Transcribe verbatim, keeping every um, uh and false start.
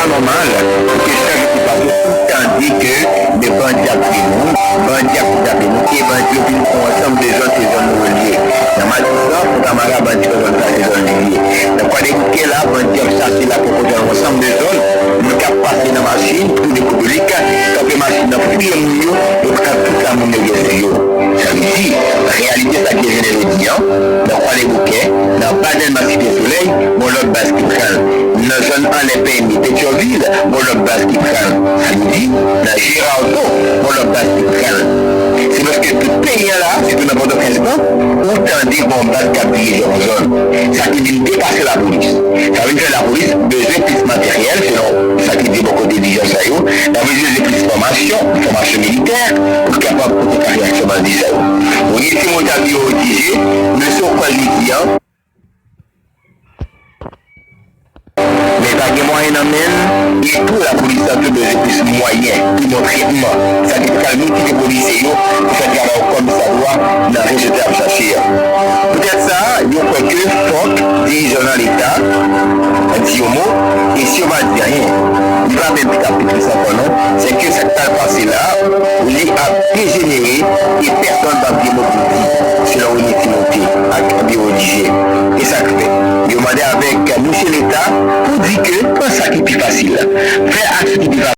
nòmal pou ke chak jou ki pase, ou tande ke de bandi ap tiye moun, bandi ap kidnape moun, e bandi yo vin fè yon ansanm de zòn, se zòn rurè li ye. Nan Matisan, Fontamara, bandi fè zòn sa, se zòn li ye. Nan Kwadèboukè la, bandi ap chache la poko nan yon ansanm de zòn, moun k ap pase nan machin, tounen kotolik, kanpe machin nan, fouye moun yo, yo pran tout sa moun yo gen sou yo. Sa vle di, reyalite sa ki genyen jodi an, nan Kwadèboukè, nan Badèlma, Site Solèy, gon lòt baz ki pran l. Nan zòn anlè Pènye, Petyonvil, gon lòt baz ki pran l. Sa vle di, nan Gerardot, gon lòt baz ki pran l. Se paske tout peyi an la, sitou nan Pòtoprens lan, ou tande gon baz k ap dirije yon zòn. Sa ki vin depase lapolis. Sa vin fè lapolis bezwen plis materyèl, selon sa ki di bò kote dirijan sa yo. Lapolis bezwen plis fòmasyon, fòmasyon militè, pou l kapab pote kare aksyon bandi sa yo. Ou gen timoun k ap vin yo otije, men se w kwè jodi an, men pa gen mwayen nan men l, e tou lapolis la tou bezwen plis mwayen, pi bon tretman. Sa ki pral motive polisye yo pou fè travay yo kòmsadwa nan rejyon te ap chache a. Poutèt sa, yo kwè ke fòk dirijan nan Leta di yon mo, e si yo pa di anyen, li pa menm ki t ap pi tris ankò non, se ke sa k pral pase la, li ap dejenere e pèsonn p ap gen mo pou di, selon